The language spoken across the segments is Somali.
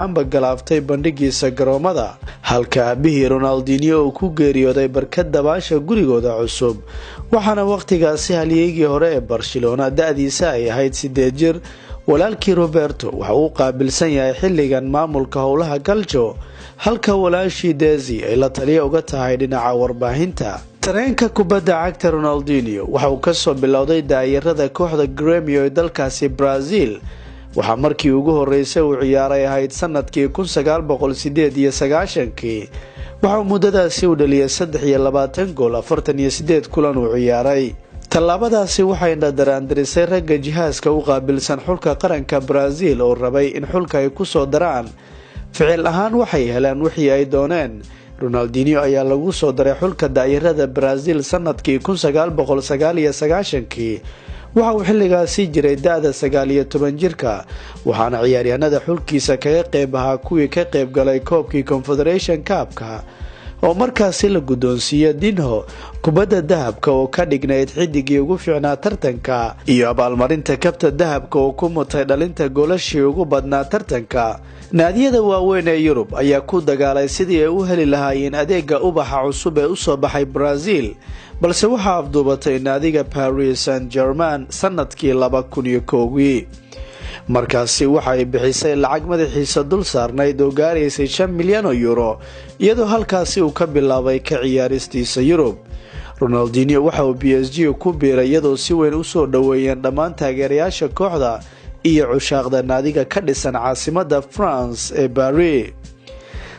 Ahaanba galaaftay bandhigiisa garoomada, halka aabihii Ronaldinho uu ku geeriyooday barkad dabaasha gurigooda cusub. Waxaana wakhtigaasi halyeygii hore ee Barcelona da-diisa ay ahayd 8 jir. Walaalkii Roberto waxa uu qaabilsan yahay xilligan maamulka howlaha Calcio, halka walaashii Desi ay la taliya uga tahay dhinaca warbaahinta. Tareenka kubadda cagta Ronaldinho waxa uu kasoo bilowday daayarada kooxda Gremio ee dalkaasi Brazil. Waxaa markii ugu horeysay uu ciyaaray ahayd sanadkii 1998-kii. Waxauu muddadaasi u dhaliyay 23 gool 48 kulan uu ciyaaray. Tallaabadaasi waxay dhadaraandirisay ragga jihaaska u qaabilsan xulka qaranka Brazil oo rabay in xulka ay kusoo daraan. Ficil ahaan waxay heleen wixii ay dooneen. Ronaldinho ayaa lagu soo daray xulka daayarada Brazil sanadkii 1999-kii. Waxa uu xilligaasi jiray da-da 19 jirka, waxaana ciyaaryahanada xulkiisa kaga qeyb ahaa kuwii ka qeyb galay koobkii Confederation Cup-ka oo markaasi la guddoonsiiyo Dinho kubadda dahabka oo ka dhignayd xidigii ugu fiicnaa tartanka, iyo abaalmarinta kabta dahabka oo ku mutay dhalinta goolashii ugu badnaa tartanka. Naadiyada waaweyn ee Yurub ayaa ku dagaalay sidii ay u heli lahaayeen adeega ubaxa cusub ee usoo baxay Brazil, balse waxaa afduubatay naadiga Paris Saint Germain sanadkii 2001-gii. Markaasi waxa ay bixisay lacag madaxiisa dul saarnayd oo gaaraysay 5 milyan oo euro, iyadoo halkaasi uu ka bilaabay ka ciyaaristiisa Yurub. Ronaldinho waxa uu PSG ku biiray iyadoo si weyn usoo dhoweeyeen dhammaan taageerayaasha kooxda iyo cushaaqda naadiga ka dhisan caasimada France ee Paris.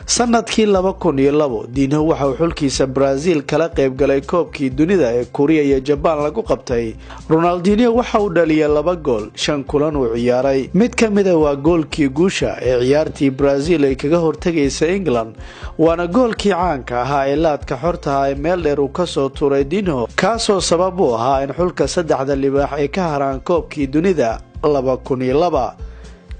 Sanadkii 2002 Dinho waxa uu xulkiisa Brazil kala qayb galay koobkii dunida ee Kuriya iyo Jabaan lagu qabtay. Ronaldinho waxa uu dhaliyay laba gool shan kulan uu ciyaaray. Mid ka mida waa goolkii guusha ee ciyaartii Brazil ay kaga hortagaysa England, waana goolkii caanka ahaa ee laadka xortaha ee meel dheer uu kasoo tuuray Dinho, kaasoo sabab u ahaa in xulka saddexda libaax ay ka haraan koobkii dunida 2002.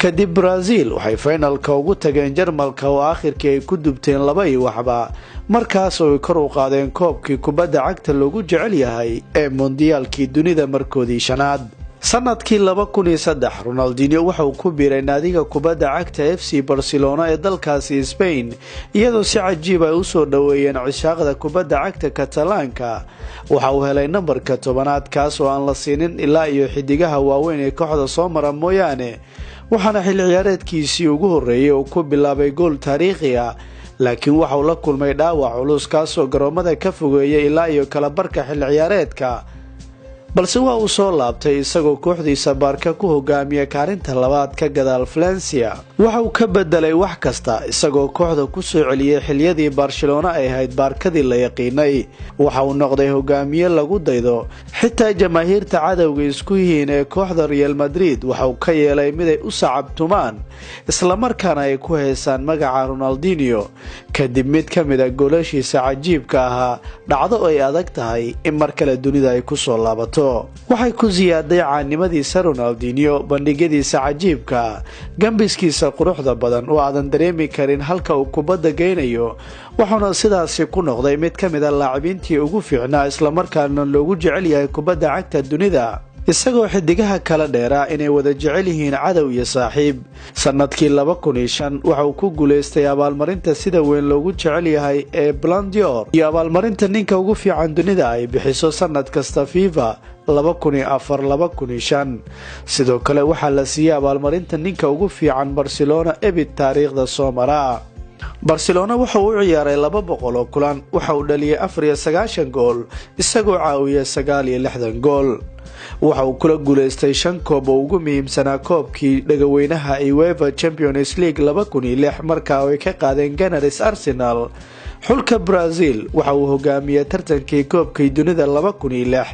Kadib Brazil waxay finalka ugu tageen Jarmalka oo aakhirkii ay ku dubteen 2-0, markaas oo ay kor u qaadeen koobkii kubadda cagta loogu jecel yahay ee mondiyaalkii dunida markoodii shanaad. Sanadkii 2003 Ronaldinho waxauu ku biiray naadiga kubadda cagta FC Barcelona ee dalkaasi Spain, iyadoo si cajiib ay usoo dhoweeyeen cishaaqda kubadda cagta Katalaanka. Waxa uu helay nambarka 10aad, kaas oo aan la siinin ilaa iyo xidigaha waaweyn ee kooxda soo mara mooyaane. Waxaana xilli ciyaareedkiisii ugu horreeyay uu ku bilaabay gool taariikhi ah, laakiin waxa uu la kulmay dhaawac culus, kaasoo garoomada ka fogeeyay ilaa iyo kalabarka xilli ciyaareedka. Balse waa uu soo laabtay isagoo kooxdiisa Barca ku hogaamiya kaalinta labaad ka gadaal Valencia. Waxa uu ka bedelay wax kasta, isagoo kooxda kusoo celiyey xiliyadii Barcelona ay ahayd Barcadii la yaqiinay. Waxa uu noqday hogaamiye lagu daydo. Xitaa jamaahiirta cadowga isku yihiin ee kooxda Real Madrid waxa uu ka yeelay miday u sacabtumaan, islamarkaana ay ku heysaan magaca Ronaldinho, kadib mid ka mid a goolashiisa cajiibka ahaa, dhacdo ay adag tahay in mar kale dunida ay kusoo laabato. Waxay ku siyaaday caannimadiisa Ronaldinho bandhigyadiisa cajiibka, gambiskiisa quruxda badan oo aadan dareemi karin halka uu kubadda geynayo. Wuxuuna sidaasi ku noqday mid ka mid a laacibiintii ugu fiicnaa, islamarkaana loogu jecel yahay kubadda cagta dunida, isagoo xidigaha kala dheeraa inay wada jecel yihiin cadow iyo saaxiib. Sanadkii 2005 waxa uu ku guulaystay abaalmarinta sida weyn loogu jecel yahay ee Ballon d'Or iyo abaalmarinta ninka ugu fiican dunida ay bixiso sanad kasta FIFA 2004, 2005. Sidoo kale waxaa la siiyey abaalmarinta ninka ugu fiican Barcelona ebid taariikhda soo mara. Barcelona waxa uu u ciyaaray 200 oo kulan. Waxa uu dhaliyay 94 gool, isagoo caawiyay 69 gool. Waxa uu kula guulaystay shan koob oo ugu muhiimsanaa koobkii dhagaweynaha UEFA Champions League 2006, markaa ay ka qaadeen Gunners Arsenal. Xulka Brazil waxa uu hogaamiyey tartankii koobkii dunida 2006,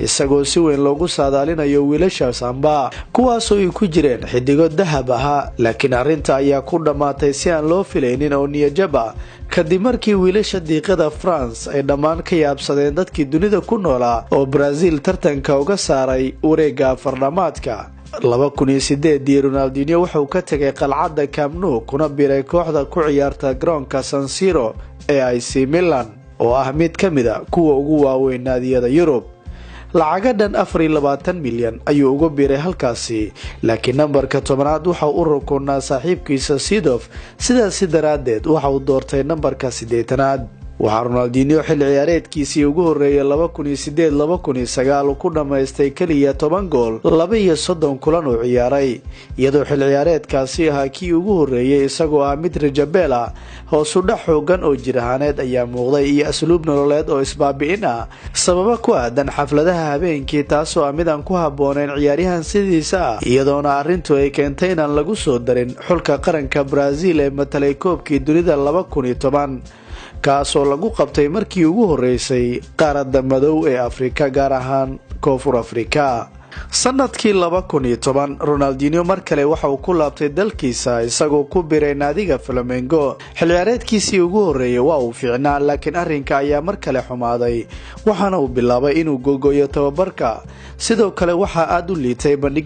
isagoo si weyn loogu saadaalinayo wiilasha Samba, kuwaasoo ay ku jireen xidigo dahab ahaa. Laakiin arrinta ayaa ku dhammaatay si aan loo filaynin oo niyajab ah, kadib markii wiilasha diiqada France ay dhammaan ka yaabsadeen dadkii dunida ku noolaa oo Brazil tartanka uga saaray wareega afardhamaadka. 2008-dii Ronaldinho wuxuu ka tegay qalcadda Camp Nou kuna biiray kooxda ku ciyaarta garoonka San Siro ee AC Milan, oo ah mid ka mid a kuwa ugu waaweyn naadiyada Yurub. Lacaga dhan 24 milyan ayuu uga biiray halkaasi, laakiin nambarka 10aad waxa u rukunaa saaxiibkiisa Seedorf. Sidaasi daraaddeed waxa uu doortay nambarka 8aad. Waxaa Ronaldinho xilli ciyaareedkiisii ugu horreeyay 2008-2009 ku dhammaystay keliya 10 gool 32 kulan uu ciyaaray, iyadoo xilli ciyaareedkaasi ahaa kii ugu horreeyay isagoo ah mid rajabeel ah. Hoosu dhac xoogan oo jir ahaaneed ayaa muuqday iyo asluub nololeed oo isbaabi'in ah, sababo ku aadan xafladaha habeenkii, taasoo ah mid aan ku habbooneyn ciyaaryahan sidiisa ah, iyadoona arrintu ay keentay inaan lagu soo darin xulka qaranka Brazil ee matalay koobkii dunida 2010, kaasoo lagu qabtay markii ugu horreysay qaaradda madow ee Afrika, gaar ahaan Koonfur Afrika. Sanadkii 2010 Ronaldinho mar kale waxa uu ku laabtay dalkiisa, isagoo ku biray naadiga Flamengo. Xilciyaareedkiisii ugu horreeyay waa uu fiicnaa, laakiin arrinka ayaa mar kale xumaaday, waxaana uu bilaabay inuu gogoyo tababarka. Sidoo kale waxaa aada u liitay bandhig